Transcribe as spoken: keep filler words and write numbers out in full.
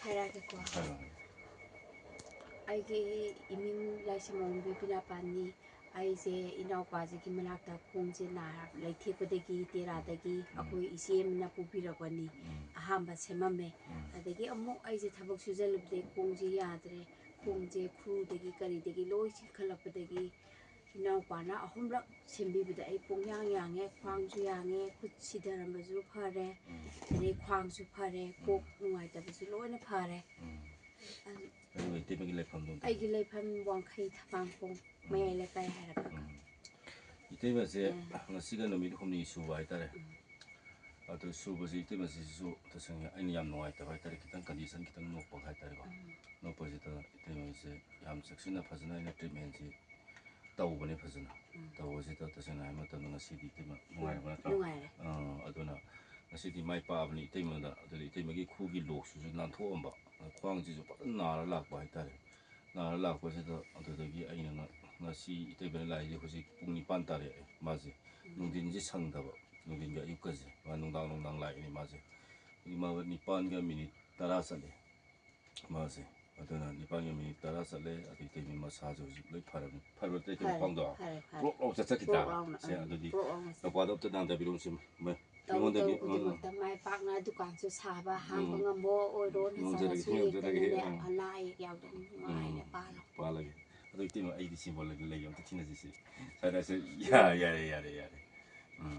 ꯍꯥꯏꯔꯛꯑꯒꯦꯀꯣ꯫ ꯍꯥꯏꯔꯣ, ꯍꯥꯏꯔꯣ꯫ ꯑꯩꯒꯤ ꯏꯃꯤꯡ ꯂꯥꯏꯁ꯭ꯔꯝ ꯑꯣꯡꯕꯤ ꯕꯤꯅꯥꯄꯥꯟꯅꯤ꯫ ꯑꯩꯁꯦ ꯏꯅꯥꯎꯄꯥꯁꯤꯒꯤ ꯃꯅꯥꯛꯇ ꯈꯣꯡꯁꯦ ꯅꯥꯔ ꯂꯩꯊꯦꯛꯄꯗꯒꯤ, ꯇꯦꯔꯥꯗꯒꯤ ꯑꯩꯈꯣꯏ ꯏꯆꯦ ꯑꯃꯅ ꯄꯨꯕꯤꯔꯛꯄꯅꯤ꯫ ꯎꯝ꯫ ꯑꯍꯥꯟꯕ ꯁꯦꯝꯃꯝꯃꯦ꯫ ꯎꯝ꯫ ꯑꯗꯒꯤ ꯑꯃꯨꯛ ꯑꯩꯁꯦ ꯊꯕꯛ ꯁꯨꯖꯜꯂꯨꯕꯗꯒꯤ ꯈꯣꯡꯁꯦ ꯌꯥꯗ꯭ꯔꯦ꯫ ꯈꯣꯡꯁꯦ ꯈꯨꯔꯨꯗꯒꯤ ꯀꯔꯤꯗꯒꯤ ꯂꯣꯏ ꯆꯤꯛꯈꯠꯂꯛꯄꯗꯒꯤ ꯏꯅꯥꯎꯄꯥꯅ ꯑꯍꯨꯝꯂꯛ ꯁꯦꯝꯕꯤꯕꯗ ꯑꯩ ꯄꯨꯡꯌꯥꯡ ꯌꯥꯡꯉꯦ, ꯈ꯭ꯋꯥꯡꯁꯨ ꯌꯥꯡꯉꯦ, ꯈꯨꯠ ꯁꯤꯊꯔꯝꯕꯁꯨ ꯐꯔꯦ, ꯎꯝ꯫ ꯑꯗꯩ ꯈ꯭ꯋꯥꯡꯁꯨ ꯐꯔꯦ, ꯀꯣꯛ ꯅꯨꯡꯉꯥꯏꯇꯕꯁꯨ ꯂꯣꯏꯅ ꯐꯔꯦ꯫ ꯎꯝ꯫ ꯑꯗꯨ ꯑꯗꯨꯒ ꯏꯇꯩꯃꯒꯤ ꯂꯩꯐꯝꯗꯣ ꯑꯝꯇ ꯑꯩꯒꯤ ꯂꯩꯐꯝ ꯋꯥꯡꯈꯩ ꯊꯕꯥꯡꯈꯣꯡ ꯃꯌꯥꯏ ꯂꯩꯀꯥꯏ ꯍꯥꯏꯔꯒ꯫ ꯎꯝ꯫ ꯏꯇꯩꯃꯁꯦ ꯎꯝ꯫ ꯉꯁꯤꯒ ꯅꯨꯃꯤꯠ ꯍꯨꯝꯅꯤ ꯁꯨꯕ ꯍꯥꯏꯇꯥꯔꯦ꯫ ꯎꯝ꯫ ꯑꯗꯨ ꯁꯨꯕꯁꯤ ꯏꯇꯩꯃꯁꯤꯁꯨ ꯇꯁꯦꯡꯅ ꯑꯩꯅ ꯌꯥꯝ ꯅꯨꯡꯉꯥꯏꯇꯕ ꯍꯥꯏꯇꯥꯔꯦ, ꯈꯤꯇꯪ ꯀꯟꯗꯤꯁꯟ ꯈꯤꯇꯪ ꯅꯣꯞꯄꯒ ꯍꯥꯏꯇꯥꯔꯦꯀꯣ꯫ ꯎꯝ꯫ ꯅꯣꯞꯄꯁꯤꯗ ꯏꯇꯩꯃꯁꯦ ꯌꯥꯝ ꯆꯦꯛꯁꯤꯟꯅ ꯐꯖꯅ ꯑꯩꯅ ꯇ꯭ꯔꯤꯠꯃꯦꯟꯁꯤ ꯇꯧꯕꯅꯦ ꯐꯖꯅ꯫ ꯎꯝ꯫ ꯇꯧꯕꯁꯤꯗ ꯇꯁꯦꯡꯅ ꯍꯥꯏꯕ ꯃꯇꯝꯗ ꯉꯁꯤꯗꯤ ꯏꯇꯩꯃ ꯅꯨꯡꯉꯥꯏꯔꯕ ꯅꯠꯇ꯭ꯔꯣ? ꯅꯨꯡꯉꯥꯏꯔꯦ꯫ ꯑꯥ, ꯑꯗꯨꯅ ꯉꯁꯤꯗꯤ ꯃꯥꯏ ꯄꯥꯛꯑꯕꯅꯤ ꯏꯇꯩꯃꯗ꯫ ꯑꯗꯨꯗꯤ ꯏꯇꯩꯃꯒꯤ ꯈꯨꯒꯤ ꯂꯣꯛꯁꯤꯁꯨ ꯅꯥꯟꯊꯣꯛꯑꯝꯕ, ꯈ꯭ꯋꯥꯡꯁꯤꯁꯨ ꯐꯖꯅ ꯅꯥꯔ ꯂꯥꯛꯄ ꯍꯥꯏꯇꯥꯔꯦ꯫ ꯅꯥꯔ ꯂꯥꯛꯄꯁꯤꯗ ꯑꯗꯨꯗꯒꯤ ꯑꯩꯅ ꯉ-, ꯉꯁꯤ ꯏꯇꯩꯃꯅ ꯂꯥꯛꯏꯁꯦ ꯍꯧꯖꯤꯛ ꯄꯨꯡ ꯅꯤꯄꯥꯟ ꯇꯥꯔꯛꯑꯦ꯫ ꯃꯥꯁꯦ ꯅꯨꯡꯊꯤꯟꯁꯦ ꯁꯪꯗꯕ, ꯅꯨꯡꯊꯤꯟꯒ ꯑꯌꯨꯛꯀꯁꯦ꯫ ꯃꯥ ꯅꯨꯡꯗꯥꯡ ꯅꯨꯡꯗꯥꯡ ꯂꯥꯛꯏꯅꯦ ꯃꯥꯁꯦ꯫ ꯍꯧꯖꯤꯛ ꯃꯥ ꯅꯤꯄꯥꯟꯒ ꯃꯤꯅꯤꯠ ꯇꯔꯥ ꯆꯠꯂꯦ ꯃꯥꯁꯦ꯫ ꯑꯗꯨꯅ ꯅꯤꯄꯥꯟꯒ ꯃꯤꯅꯤꯠ ꯇꯔꯥ ꯆꯠꯂꯦ꯫ ꯑꯗꯨ ꯏꯇꯩꯃꯒꯤ ꯃꯁꯥꯁꯦ ꯍꯧꯖꯤꯛ ꯂꯣꯏ ꯐꯔꯕꯅꯤ꯫ ꯐꯔꯕ ꯅꯠꯇ꯭ꯔꯦ ꯏꯇꯩꯃ ꯐꯔꯦ, ꯈ꯭ꯋꯥꯡꯗꯣ? ꯐꯔꯦ, ꯐꯔꯦ꯫ ꯄ꯭ꯔꯣꯛ ꯂꯥꯎ ꯆꯠꯆꯈꯤꯗ꯭ꯔꯥ? ꯄ꯭ꯔꯣꯛ ꯂꯥꯎꯅ, ꯁꯦ, ꯎꯝ, ꯑꯗꯨꯗꯤ ꯄ꯭ꯔꯣꯛ ꯂꯥꯎꯅ ꯅꯄꯥꯗꯣ ꯑꯝꯇ ꯅꯥꯟꯊꯕꯤꯔꯣ ꯁꯤ꯫ ꯃ-, ꯇꯧ, ꯑꯩꯉꯣꯟꯗꯒꯤ, ꯇꯧ, ꯈꯨꯗꯤꯡꯃꯛꯇ ꯃꯥꯏ ꯄꯥꯛꯅ ꯗꯨꯀꯥꯟꯁꯨ ꯁꯥꯕ, ꯍꯥꯡꯕ ꯎꯝ꯫ ꯉꯝꯕ ꯑꯣꯏꯔꯣ, ꯉꯝꯖꯔꯒꯦ, ꯅꯆꯥꯅꯁꯨ ꯉꯝꯖꯔꯒꯦ, ꯌꯦꯡꯗꯅꯅꯦ, ꯑꯥ꯫ ꯑꯅꯥ ꯑꯌꯦꯛ ꯌꯥꯎꯗꯅ ꯅꯨꯡꯉꯥꯏꯅ ꯎꯝ꯫ ꯄꯥꯜꯂꯣ꯫ ꯄꯥꯜꯂꯒꯦ꯫ ꯑꯗꯣ ꯏꯇꯩꯃ, ꯑꯩꯗꯤ ꯁꯤꯕꯣꯜꯂꯒ ꯂꯩꯒꯦ, ꯑꯝꯇ ꯊꯤꯅꯁꯤ ꯁꯤ꯫ ꯁ꯭ꯋꯥꯏꯗ ꯁꯤ, ꯌꯥ-, ꯌꯥꯔꯦ, ꯌꯥꯔꯦ, ꯌꯥꯔꯦ꯫